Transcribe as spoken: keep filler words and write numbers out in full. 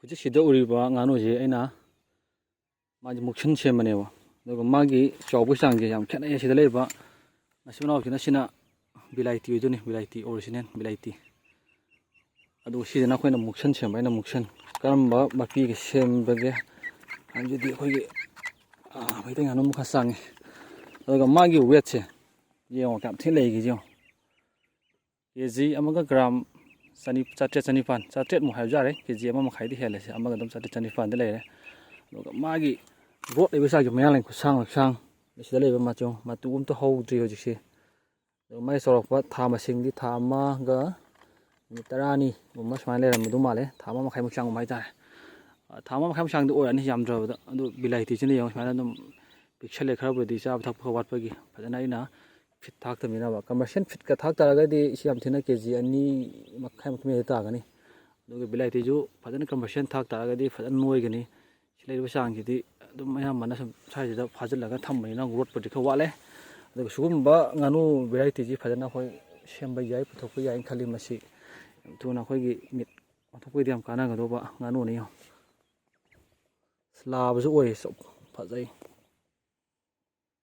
ꯍꯧꯖꯤꯛꯁꯤꯗ ꯎꯔꯤꯕ ꯉꯥꯅꯨꯁꯦ ꯑꯩꯅ ꯃꯥꯁꯦ ꯃꯨꯛꯁꯟ ꯁꯦꯝꯕꯅꯦꯕ꯫ ꯑꯗꯨꯒ ꯃꯥꯒꯤ ꯆꯥꯎꯕꯒꯤ ꯆꯥꯡꯁꯦ ꯌꯥꯝ ꯈꯦꯠꯅꯩ꯫ ꯁꯤꯗ ꯂꯩꯔꯤꯕ ꯃꯁꯤ ꯃꯅꯥꯎꯁꯤꯅ, ꯁꯤꯅ ꯕꯤꯂꯥꯏꯇꯤ ꯑꯣꯏꯗꯣꯏꯅꯤ, ꯕꯤꯂꯥꯏꯇꯤ ꯑꯣꯔꯤꯖꯤꯅꯦꯜ ꯕꯤꯂꯥꯏꯇꯤ꯫ ꯑꯗꯨꯒ ꯁꯤꯁꯤꯅ ꯑꯩꯈꯣꯏꯅ ꯃꯨꯛꯁꯟ ꯁꯦꯝꯕ, ꯑꯩꯅ ꯃꯨꯛꯁꯟ꯫ ꯀꯔꯝꯕ ꯃꯄꯤꯒ ꯁꯦꯝꯕꯒꯦ ꯍꯥꯏꯕꯗꯤ ꯑꯩꯈꯣꯏꯒꯤ, ꯑꯥ, ꯃꯩꯇꯩ ꯉꯥꯅꯨ ꯑꯃꯈꯛ ꯆꯥꯡꯉꯤ꯫ ꯑꯗꯨꯒ ꯃꯥꯒꯤ ꯋꯦꯠꯁꯦ ꯌꯦꯡꯉꯣ, ꯀꯌꯥꯝ ꯊꯤꯅ ꯂꯩꯒꯦ ꯌꯦꯡꯉꯣ꯫ ꯀꯦ ꯖꯤ ꯑꯃꯒ ꯒ꯭ꯔꯥꯝ ꯆꯅꯤ, ꯆꯥꯇ꯭ꯔꯦꯠ, ꯆꯅꯤꯄꯥꯟ, ꯆꯥꯇ꯭ꯔꯦꯠꯃꯨꯛ ꯍꯥꯏꯕꯁꯨ ꯌꯥꯔꯦ꯫ ꯀꯦ ꯖꯤ ꯑꯃ ꯃꯈꯥꯏꯗꯤ ꯍꯦꯜꯂꯦ꯫ ꯁꯤ ꯑꯃꯒ ꯑꯗꯨꯝ ꯆꯥꯇ꯭ꯔꯦꯠ, ꯆꯅꯤꯄꯥꯟꯗ ꯂꯩꯔꯦ꯫ ꯑꯗꯨꯒ ꯃꯥꯒꯤ ꯒ꯭ꯔꯣꯠ ꯂꯩꯕ ꯆꯥꯡꯁꯦ, ꯃꯌꯥ ꯂꯩ ꯈꯨꯠꯁꯥꯡ ꯂꯛꯁꯥꯡ, ꯁꯤꯗ ꯂꯩꯕ ꯃꯆꯨ, ꯃꯇꯨ ꯑꯝꯇ ꯍꯧꯗ꯭ꯔꯤ ꯍꯧꯖꯤꯛꯁꯤ꯫ ꯑꯗꯨꯒ ꯃꯥꯒꯤ ꯆꯥꯎꯔꯛꯄ ꯊꯥ ꯃꯁꯤꯡꯗꯤ ꯊꯥ ꯑꯃꯒ ꯅꯨꯃꯤꯠ ꯇꯔꯥꯅꯤꯒꯨꯝꯕ ꯁꯨꯃꯥꯏꯅ ꯂꯩꯔꯝꯃꯗꯧ ꯃꯥꯜꯂꯦ꯫ ꯊꯥ ꯑꯃ ꯃꯈꯥꯏꯃꯨꯛ ꯆꯥꯡꯒꯨꯝꯕ ꯍꯥꯏꯇꯥꯔꯦ꯫ ꯑ, ꯊꯥ ꯑꯃ ꯃꯈꯥꯏꯃꯨꯛ ꯆꯥꯡꯗꯤ ꯑꯣꯏꯔꯅꯤ ꯌꯥꯝꯗ꯭ꯔꯕꯗ꯫ ꯑꯗꯨ ꯕꯤꯂꯥꯏꯇꯤꯁꯤꯅ ꯌꯦꯡꯉꯣ, ꯁꯨꯃꯥꯏꯅ ꯑꯗꯨꯝ ꯄꯤꯛꯁꯜꯂꯦ ꯈꯔꯕꯨꯗꯤ, ꯆꯥꯕ ꯊꯛꯄ ꯈꯔ ꯋꯥꯠꯄꯒꯤ꯫ ꯐꯖꯅ ꯑꯩꯅ ꯐꯤꯠ ꯊꯥꯛꯇꯕꯅꯤꯅꯕ꯫ ꯀꯃꯔꯁꯤꯌꯦꯜ ꯐꯤꯠꯀ ꯊꯥꯛ ꯇꯥꯔꯒꯗꯤ ꯁꯤ ꯌꯥꯝ ꯊꯤꯅ ꯀꯦ ꯖꯤ ꯑꯅꯤ ꯃꯈꯥꯏꯃꯨꯛꯀꯤ ꯃꯌꯥꯗ ꯇꯥꯒꯅꯤ꯫ ꯑꯗꯨꯒ ꯕꯤꯂꯥꯏꯇꯤꯁꯨ ꯐꯖꯅ ꯀꯃꯔꯁꯤꯌꯦꯜ ꯊꯥꯛ ꯇꯥꯔꯒꯗꯤ ꯐꯖꯅ ꯅꯣꯏꯒꯅꯤ꯫ ꯁꯤ ꯂꯩꯔꯤꯕ ꯆꯥꯡꯁꯤꯗꯤ ꯑꯗꯨꯝ ꯑꯌꯥꯝꯕꯅ ꯁꯨꯝ ꯁ꯭ꯋꯥꯏꯁꯤꯗ ꯐꯥꯖꯤꯜꯂꯒ ꯊꯝꯕꯅꯤꯅ ꯒ꯭ꯔꯣꯠꯄꯨꯗꯤ ꯈꯔ ꯋꯥꯠꯂꯦ꯫ ꯑꯗꯨꯒ ꯁꯤꯒꯨꯝꯕ ꯉꯥꯅꯨ ꯚꯦꯔꯥꯏꯇꯤꯁꯤ ꯐꯖꯅ ꯑꯩꯈꯣꯏ ꯁꯦꯝꯕ ꯌꯥꯏ, ꯄꯨꯊꯣꯛꯄ ꯌꯥꯏꯅ ꯈꯜꯂꯤ꯫ ꯃꯁꯤ ꯌꯥꯝ ꯊꯨꯅ ꯑꯩꯈꯣꯏꯒꯤ ꯃꯤꯠ ꯑꯣꯟꯊꯣꯛꯄꯒꯤꯗꯤ ꯌꯥꯝ ꯀꯥꯟꯅꯒꯗꯧꯕ ꯉꯥꯅꯨꯅꯤ꯫ ꯌꯦꯡꯉꯣ, ꯂꯥꯕꯁꯨ ꯑꯣꯏꯌꯦ, ꯆꯞ ꯐꯖꯩ꯫